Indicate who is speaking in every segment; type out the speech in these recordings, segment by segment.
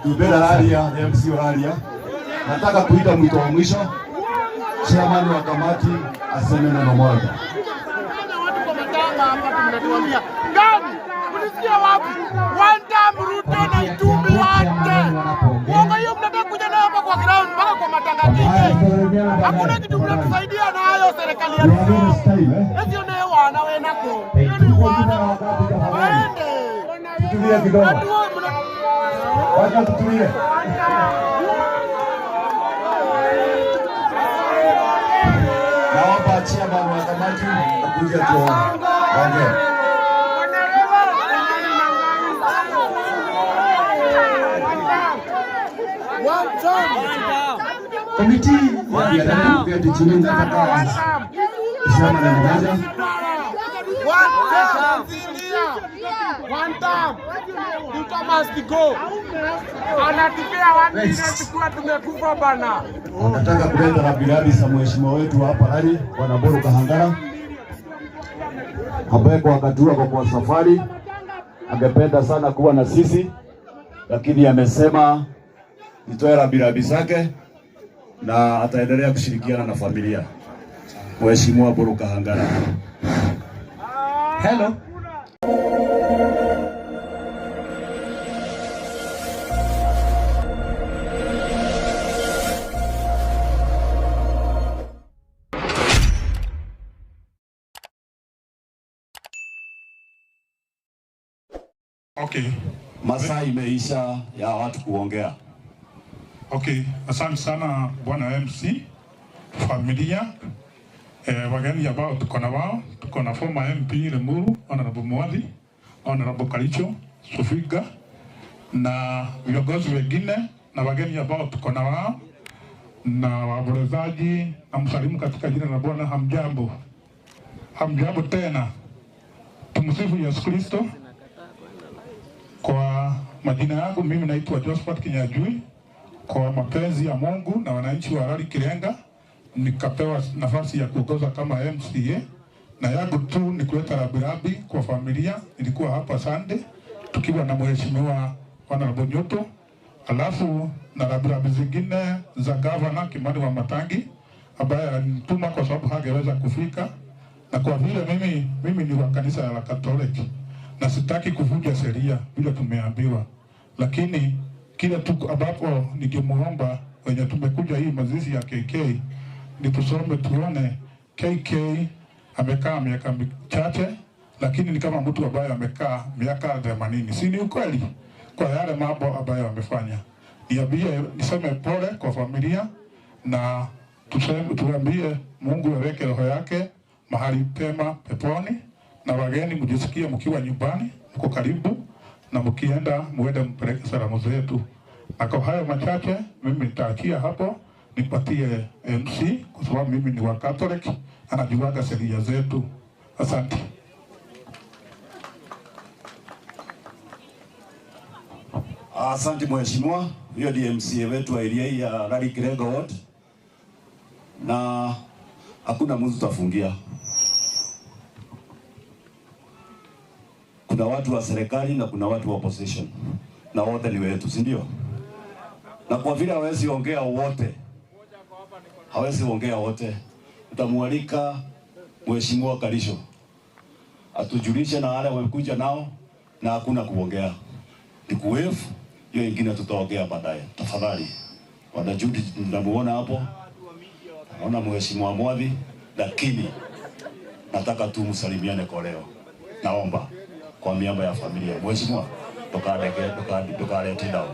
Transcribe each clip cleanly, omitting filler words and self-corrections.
Speaker 1: Tubera raria, MC Raria. Nataka kuita mwito wa mwisho. Chairman wa kamati aseme neno moja.
Speaker 2: Watu kwa matanga hapa mnatuambia gani? Ulisikia wapi? One time Ruto na Itumbi wote. Uongo hiyo mnataka kuja nayo hapa kwa ground mpaka kwa matanga kike. Hakuna kitu mnatusaidia nayo serikali ya Ruto. Hiyo ni wana wenako. Hiyo ni wana. Waende.
Speaker 1: Tutulie kidogo.
Speaker 2: Watu mna
Speaker 1: Wacha tutulie. Naomba chairman wa kamati akuje tuongee. Komiti ya kuketi chini, nataka kusema neno moja.
Speaker 2: One time. Ruto must go. Anatupea 1 million tukiwa tumekufa bana.
Speaker 1: Nataka kuleta rambirambi za mheshimiwa wetu hapa Lari, Bwana Boru Kahangara, ambaye kwa wakati huu ako kwa safari. Angependa sana kuwa na sisi, lakini amesema nitoe rambirambi zake na ataendelea kushirikiana na familia. Mheshimiwa Boru Kahangara.
Speaker 3: Hello.
Speaker 4: Okay.
Speaker 1: Masaa imeisha ya watu kuongea.
Speaker 4: Okay, asante sana bwana MC, familia, wageni ambao tuko na wao, tuko na former MP Limuru, Honorable Mwathi, Honorable Karicho, Sofiga na viongozi wengine na wageni ambao tuko na wao na waombolezaji, na msalimu katika jina la Bwana. Hamjambo, hamjambo tena. Tumsifu Yesu Kristo. Kwa majina yangu mimi naitwa Josephat Kinyajui. Kwa mapenzi ya Mungu na wananchi wa Lari Kirenga nikapewa nafasi ya kuongoza kama MCA, na yangu tu ni kuleta rambirambi kwa familia. Nilikuwa hapa Sunday tukiwa na mheshimiwa Honorable Nyoto, alafu na rambirambi zingine za gavana Kimani Wamatangi ambaye alinituma kwa sababu hangeweza kufika, na kwa vile mimi ni wa kanisa la Katoliki na sitaki kuvunja sheria vile tumeambiwa, lakini kile tu ambapo ningemuomba wenye tumekuja hii mazishi ya KK ni tusome tuone KK amekaa miaka michache, lakini ni kama mtu ambaye amekaa miaka 80. Si ni ukweli? Kwa yale mambo ambayo amefanya, niambie, niseme pole kwa familia na tuseme, tuambie Mungu aweke roho yake mahali pema peponi, na wageni mjisikie mkiwa nyumbani, mko karibu, na mkienda muende mpeleke salamu zetu. Na kwa hayo machache, mimi nitaachia hapo, nipatie MC kwa sababu mimi ni wa Catholic, anajuaga sheria zetu. Asante.
Speaker 1: Asante mheshimiwa, hiyo ndiye MCA wetu wa area hii ya Lari Kirenga Ward, na hakuna mtu tutafungia. Kuna watu wa serikali na kuna watu wa opposition, na wote ni wetu, si ndio? Na kwa vile hawezi ongea wote, hawezi ongea wote, tutamualika mheshimiwa Karisho atujulishe na wale wamekuja nao, na hakuna kuongea, ni kuwave hiyo ingine tutaongea baadaye. Tafadhali Bwana Judy, tunamuona hapo, naona mheshimiwa Mwathi, lakini nataka tu msalimiane kwa leo. Naomba kwa niaba ya familia, mheshimiwa, tukalete down.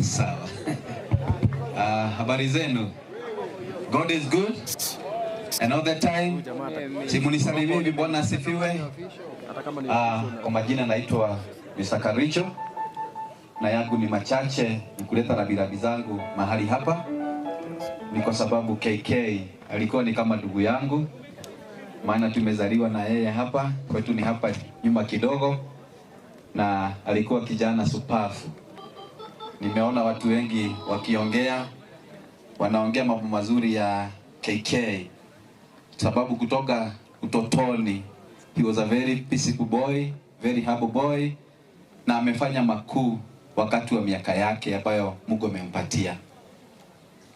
Speaker 3: Sawa. Habari zenu. God is good and all the time. Simunisalimie hivi, Bwana asifiwe. Kwa majina naitwa Mr. Karicho na yangu ni machache, ni kuleta rambirambi zangu mahali hapa ni kwa sababu KK alikuwa ni kama ndugu yangu, maana tumezaliwa na yeye hapa kwetu, ni hapa nyuma kidogo, na alikuwa kijana supafu. Nimeona watu wengi wakiongea, Wanaongea mambo mazuri ya KK, sababu kutoka utotoni he was a very peaceful boy, very humble boy, na amefanya makuu wakati wa miaka yake ambayo Mungu amempatia.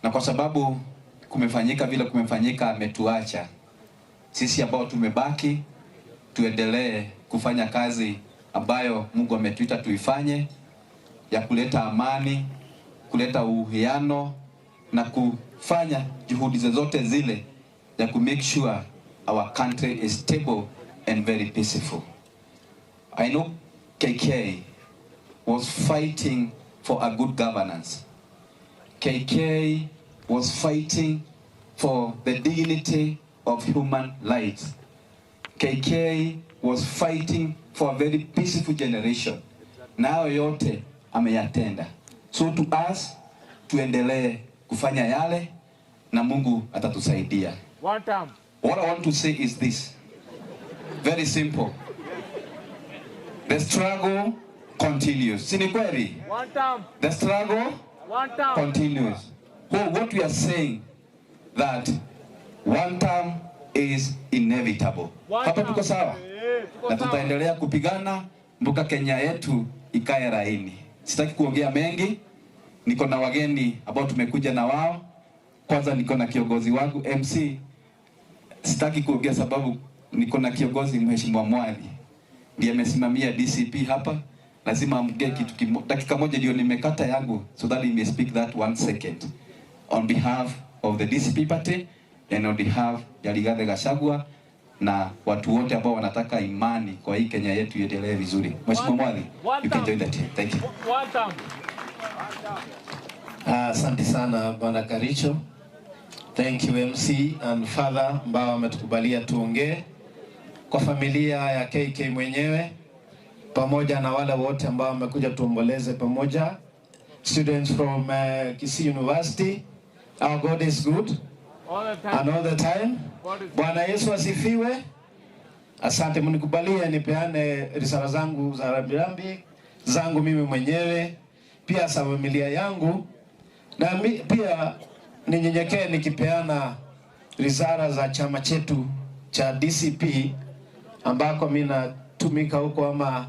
Speaker 3: Na kwa sababu kumefanyika vile kumefanyika, ametuacha sisi ambao tumebaki tuendelee kufanya kazi ambayo Mungu ametuita tuifanye, ya kuleta amani, kuleta uhusiano na kufanya juhudi zozote zile ya ku make sure our country is stable and very peaceful. I know KK was fighting for a good governance. KK was fighting for the dignity of human lives. KK was fighting for a very peaceful generation. Nayo yote ameyatenda. So to us, tuendelee kufanya yale na Mungu atatusaidia.
Speaker 2: One time.
Speaker 3: What I want to say is this. Very simple. The struggle continues. Si ni kweli?
Speaker 2: One time.
Speaker 3: The struggle
Speaker 2: One time.
Speaker 3: continues. So what we are saying that one term is inevitable.
Speaker 2: One
Speaker 3: Hapa
Speaker 2: term.
Speaker 3: tuko sawa?
Speaker 2: Eh, tuko
Speaker 3: Na
Speaker 2: sawa.
Speaker 3: tutaendelea kupigana mpaka Kenya yetu ikae laini. Sitaki kuongea mengi. Niko na wageni ambao tumekuja na wao. Kwanza niko na kiongozi wangu MC. Sitaki kuongea sababu niko na kiongozi Mheshimiwa Mwali, ndiye amesimamia DCP hapa. Lazima amgee kitu dakika moja ndio nimekata yangu, so that he may speak that one second on behalf of the DCP party and on behalf ya Rigathi Gachagua na watu wote ambao wanataka imani kwa hii Kenya yetu iendelee vizuri. Mheshimiwa Mwali,
Speaker 2: One
Speaker 3: you can
Speaker 2: term.
Speaker 3: Join the team. Thank you.
Speaker 2: One term.
Speaker 5: Asante sana, Bwana Karicho. Thank you, MC and father ambao wametukubalia tuongee kwa familia ya KK mwenyewe pamoja na wale wote ambao wamekuja tuomboleze pamoja. Students from Kisii University. Our God is good
Speaker 2: All the time.
Speaker 5: And all the time.
Speaker 2: God is
Speaker 5: Bwana Yesu asifiwe. Asante, mnikubalie nipeane risala zangu za rambirambi zangu mimi mwenyewe, pia za familia yangu, na pia ninyenyekee nikipeana risala za chama chetu cha DCP ambako mi natumika huko ama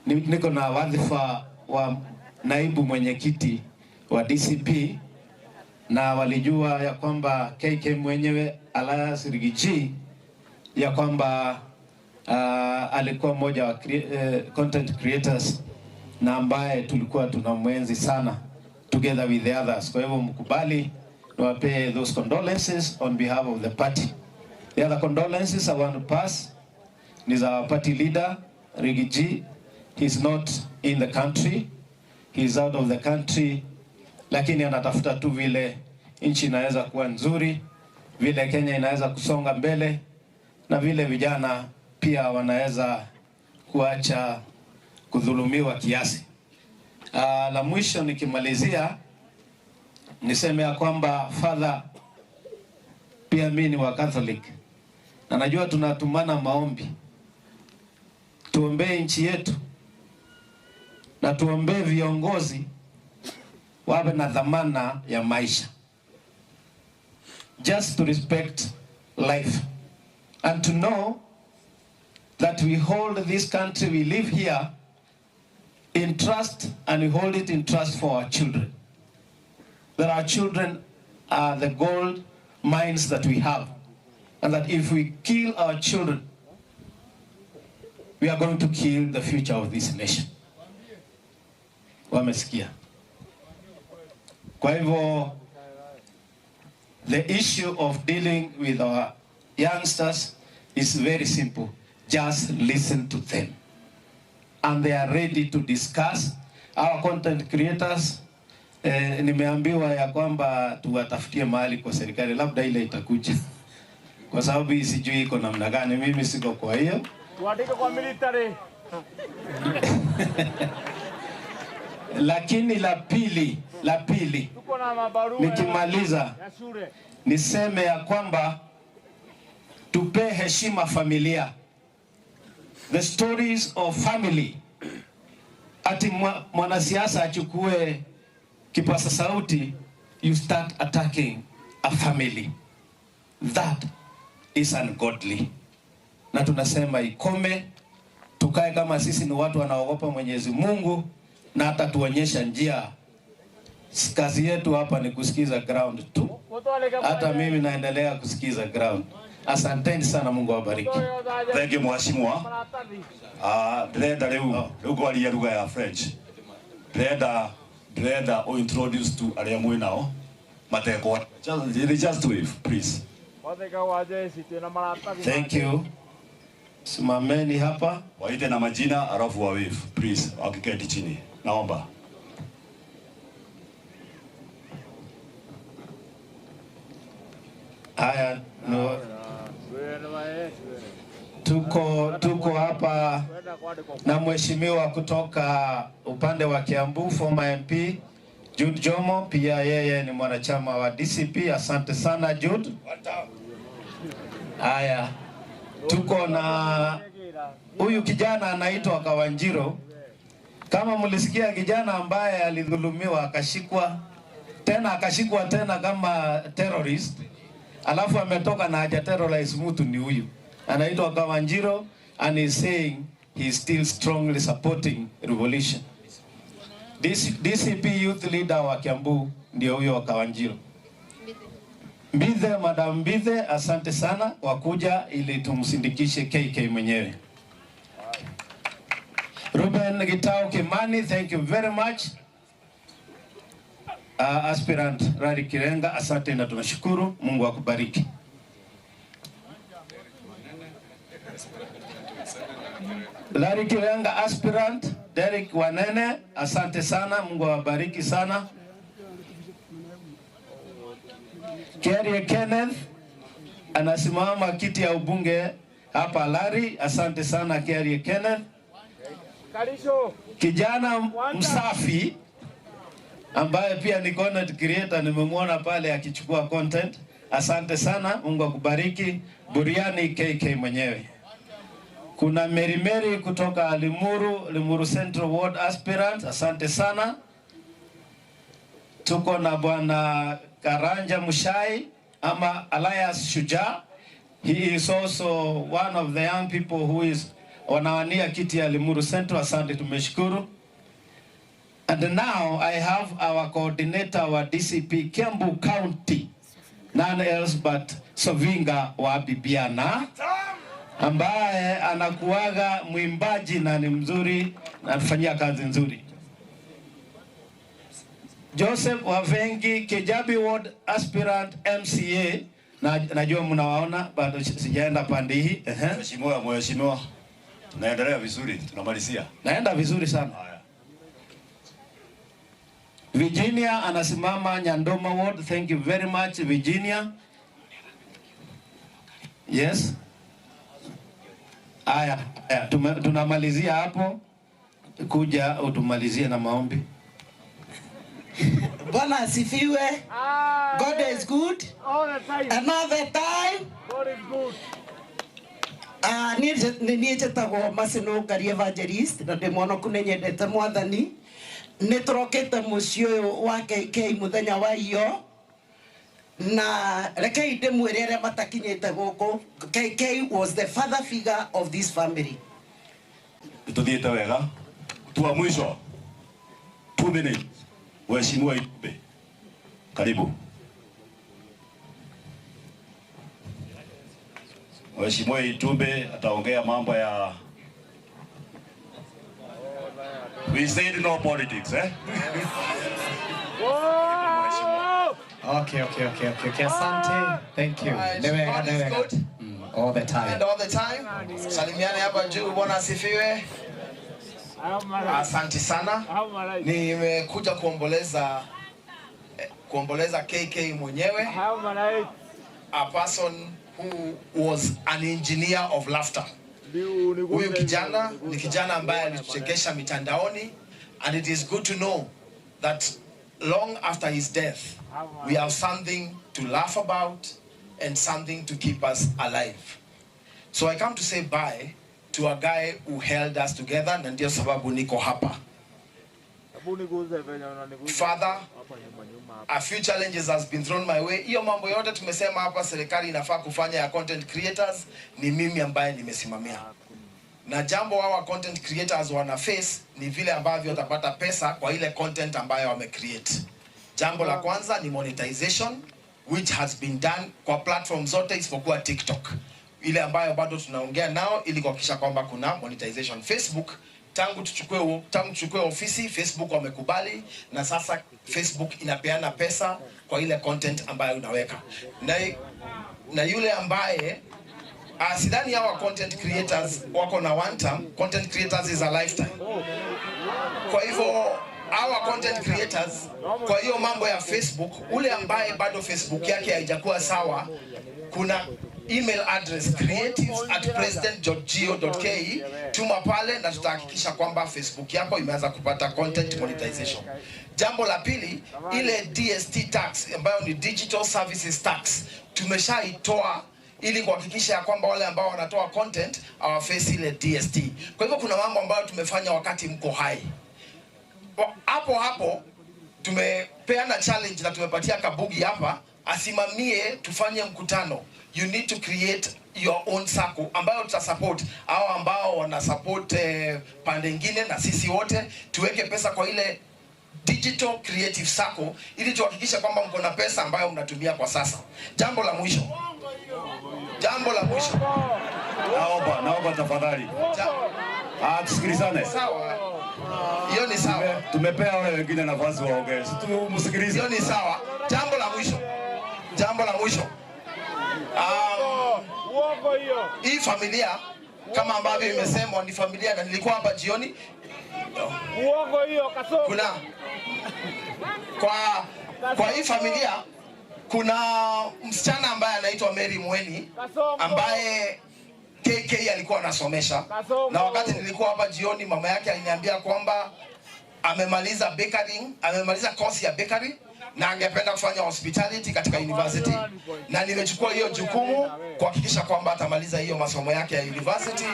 Speaker 5: niko na wadhifa wa naibu mwenyekiti wa DCP, na walijua ya kwamba KK mwenyewe, alias Riggy G, ya kwamba alikuwa mmoja wa content creators na ambaye tulikuwa tunamwenzi sana together with the others. Kwa hivyo mkubali niwapee those condolences on behalf of the party. The other condolences I want to pass ni za our party leader, Riggy G. He's not in the country. He's out of the country, lakini anatafuta tu vile nchi inaweza kuwa nzuri, vile Kenya inaweza kusonga mbele na vile vijana pia wanaweza kuacha kudhulumiwa kiasi. La mwisho nikimalizia niseme ya kwamba, Father, pia mimi ni wa Catholic na najua tunatumana maombi, tuombee nchi yetu na tuombee viongozi wawe na dhamana ya maisha, just to respect life and to know that we hold this country, we live here in trust, and we hold it in trust for our children. That our children are the gold mines that we have. And that if we kill our children, we are going to kill the future of this nation. Wamesikia. Kwa hivyo, the issue of dealing with our youngsters is very simple. Just listen to them. And they are ready to discuss. Our content creators, nimeambiwa ya kwamba tuwatafutie mahali kwa serikali, labda ile itakuja, kwa sababu hii sijui iko namna gani, mimi siko kwa hiyo.
Speaker 2: Tuandike kwa military.
Speaker 5: Lakini la pili,
Speaker 2: Tuko na mabarua
Speaker 5: nikimaliza
Speaker 2: ya shule.
Speaker 5: Niseme ya kwamba tupe heshima familia. The stories of family. Ati mwanasiasa achukue kipasa sauti you start attacking a family. That is ungodly. Na tunasema ikome, tukae kama sisi ni watu wanaogopa Mwenyezi Mungu na atatuonyesha njia. Kazi yetu hapa ni kusikiza ground tu. Hata mimi naendelea kusikiza ground. Asanteni sana, Mungu awabariki.
Speaker 1: Thank you mheshimiwa. Ndĩrenda rĩu ngwaria lugha ya French. Ndĩrenda o introduce tu arĩa mwĩ nao matekwa. Just wave please.
Speaker 5: Thank you. Simameni hapa.
Speaker 1: Waite na majina alafu wa wave please, wakiketi chini. Naomba.
Speaker 5: Haya, no. Tuko hapa na mheshimiwa kutoka upande wa Kiambu, former MP Jude Jomo, pia yeye ni mwanachama wa DCP. Asante sana Jude. Haya, tuko na huyu kijana anaitwa Kawanjiro. Kama mlisikia kijana ambaye alidhulumiwa akashikwa tena kama terrorist, alafu ametoka na haja terrorize mtu, ni huyu. Anaitwa Kawanjiro and is saying he is still strongly supporting revolution. DCP youth leader wa Kiambu ndio huyo wa Kawanjiro. Mbithe, Madam Mbithe, asante sana kwa kuja ili tumsindikishe KK mwenyewe. Ruben Gitau Kimani, thank you very much. Aspirant Rari Kirenga, asante na tunashukuru, Mungu akubariki. Larry Kirenga aspirant Derek Wanene, asante sana, Mungu awabariki sana. Kerry Kenneth anasimama kiti ya ubunge hapa Larry, asante sana Kerry Kenneth. Kijana msafi ambaye pia ni content creator, nimemwona pale akichukua content. Asante sana, Mungu akubariki. Buriani KK mwenyewe. Kuna Mary Mary kutoka Limuru, Limuru Central Ward aspirant, asante sana. Tuko na Bwana Karanja Mushai ama Elias Shujaa. He is also one of the young people who is wanawania kiti ya Limuru Central. Asante, tumeshukuru. And now I have our coordinator wa DCP Kiambu County, none else but Sovinga wa Bibiana, ambaye anakuaga mwimbaji na ni mzuri na anafanyia kazi nzuri. Joseph Wavengi, Kijabi Ward aspirant MCA. Na najua mnawaona bado sijaenda pande hii.
Speaker 1: Mheshimiwa, mheshimiwa, tunaendelea vizuri, tunamalizia.
Speaker 5: Naenda vizuri sana. Virginia anasimama Nyandoma Ward. Thank you very much Virginia. Yes. Aya, tunamalizia hapo. Kuja utumalizie na maombi.
Speaker 6: Bwana asifiwe. God is good.
Speaker 2: All the time.
Speaker 6: Another time.
Speaker 2: God is good.
Speaker 6: Niĩ njĩtagwo Masino Ngari Evangelist na ndĩ mwonoku nĩ nyendete Mwathani. Nĩ tũrokĩte mũciĩ ũyũ wa KK mũthenya wa iyo, na rekei ndĩmwĩre arĩa matakinyĩte gũkũ, KK was the father figure of this family.
Speaker 1: Tuthiĩte wega tu mwisho 2 minutes. Mheshimiwa Itumbe, karibu. Mheshimiwa Itumbe ataongea mambo ya we said no politics, eh?
Speaker 7: Okay. Asante. Thank you.
Speaker 8: God is good.
Speaker 7: All the time.
Speaker 8: And all the time. Salimiane hapa juu, Bwana asifiwe. Asante sana. Nimekuja kuomboleza KK mwenyewe. A person who was an engineer of laughter. Huyu kijana ni kijana ambaye alituchekesha mitandaoni, and it is good to know that long after his death we have something to laugh about and something to keep us alive. So I come to say bye to a guy who held us together, na ndio sababu niko hapa. Father, A few challenges has been thrown my way. Hiyo mambo yote tumesema hapa serikali inafaa kufanya ya content creators, ni mimi ambaye nimesimamia. Na jambo hawa content creators wana face ni vile ambavyo watapata pesa kwa ile content ambayo wame create. Jambo la kwanza ni monetization, which has been done kwa platform zote isipokuwa TikTok, ile ambayo bado tunaongea nao ili kuhakikisha kwamba kuna monetization. Facebook, tangu tuchukue ofisi, Facebook wamekubali, na sasa Facebook inapeana pesa kwa ile content ambayo unaweka. Na yule ambaye sidhani hawa content creators wako na one term. Content creators is a lifetime. Kwa hivyo hawa content creators, kwa hiyo mambo ya Facebook, ule ambaye bado Facebook yake haijakuwa sawa, kuna email address creatives@president.go.ke, tuma pale na tutahakikisha kwamba Facebook yako imeanza kupata content monetization. Jambo la pili, ile DST tax ambayo ni Digital Services Tax, tumeshaitoa ili kuhakikisha ya kwamba wale ambao wanatoa content hawaface ile DST. Kwa hivyo kuna mambo ambayo tumefanya wakati mko hai. Hapo hapo tumepeana challenge na tumepatia Kabugi hapa asimamie tufanye mkutano. You need to create your own circle ambayo tutasupport hao ambao wana support pande nyingine, na sisi wote tuweke pesa kwa ile digital creative circle ili tuhakikishe kwamba mko na pesa ambayo mnatumia kwa sasa. Jambo la mwisho.
Speaker 1: Naomba tafadhali. Tusikilizane.
Speaker 8: Sawa. Hiyo ni sawa.
Speaker 1: Tumepea wale wengine nafasi waongee. Tumsikilize.
Speaker 8: Hiyo ni sawa. Jambo la mwisho. Hii familia kama ambavyo imesemwa ni familia, na nilikuwa hapa jioni.
Speaker 2: Uongo hiyo Kasongo.
Speaker 8: Kuna kwa hii familia kuna msichana ambaye anaitwa Mary Mweni ambaye KK alikuwa anasomesha. Na wakati nilikuwa hapa jioni, mama yake aliniambia kwamba amemaliza bakery, amemaliza course ya bakery na angependa kufanya hospitality katika university, na nimechukua hiyo jukumu kuhakikisha kwamba atamaliza hiyo masomo yake ya university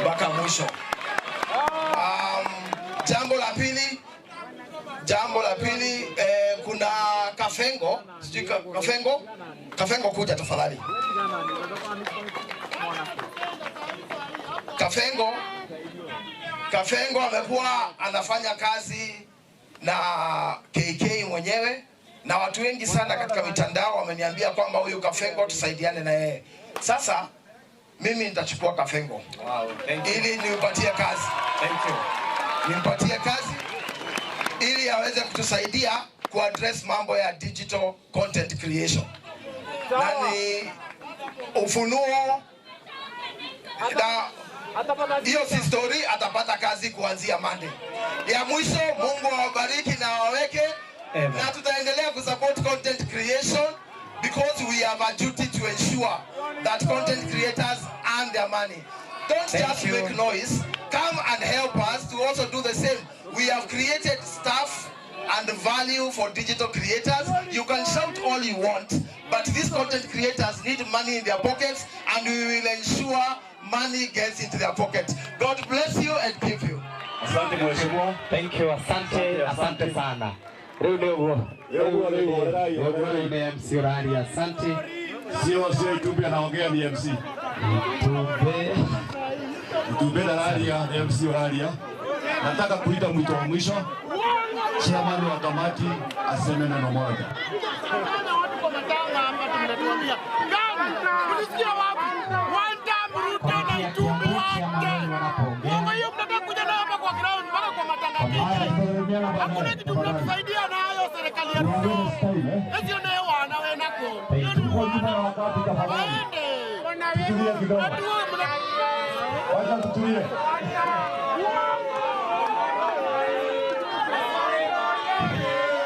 Speaker 8: mpaka mwisho. Jambo la pili, kuna Kafengo, sijui Kafengo kuja tafadhali. Kafengo amekuwa anafanya kazi na KK mwenyewe, na watu wengi sana katika mitandao wameniambia kwamba huyu Kafengo tusaidiane na yeye. Sasa mimi nitachukua Kafengo.
Speaker 7: Wow, thank you.
Speaker 8: Ili nimpatie kazi.
Speaker 7: Thank you.
Speaker 8: Nimpatie kazi ili aweze kutusaidia kuaddress mambo ya digital content creation. Na ni ufunuo hiyo si story, atapata kazi kuanzia Monday. Ya mwisho, Mungu awabariki na awaweke. Na tutaendelea kusupport content creation because we have a duty to ensure that content creators earn their money. Don't just make noise. Come and help us to also do the same. We have created staff and value for digital creators. You can shout all you want, but these content creators need money in their pockets, and we will ensure money gets into their pocket. God bless you and keep you.
Speaker 1: Asante mheshimiwa.
Speaker 7: Thank you, asante, asante sana. Leo MC Urari, asante.
Speaker 1: Sio Itumbi anaongea, ni MC. Itumbi Dararia, ni MC Uraria. Nataka kuita mwito wa mwisho. Chairman wa kamati aseme neno moja.
Speaker 2: Hakuna kitu mnatusaidia nayo serikali ya Ruto. Hiyo ndio wana wewe nako. Hiyo ni waende.
Speaker 4: Tutulie kidogo. Wacha tutulie.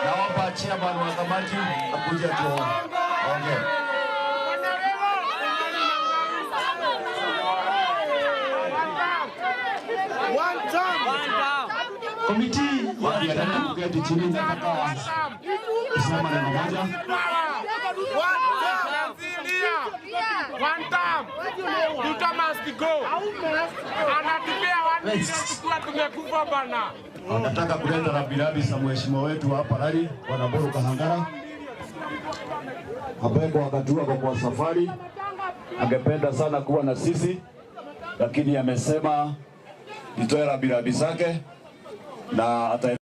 Speaker 1: Naomba chairman wa kamati akuje tuone. Okay.
Speaker 5: Komiti
Speaker 1: ya kuketi chini, nataka kusema neno moja.
Speaker 2: One time. Ruto must go. Anatupea 1 million tukiwa tumekufa bana.
Speaker 1: Nataka kuleta rambirambi za mheshimiwa wetu hapa Lari, Bwana Mburu Kahangara. ambaye kwa wakati huu ako kwa safari, angependa sana kuwa na sisi, lakini amesema nitoe rambirambi zake na ata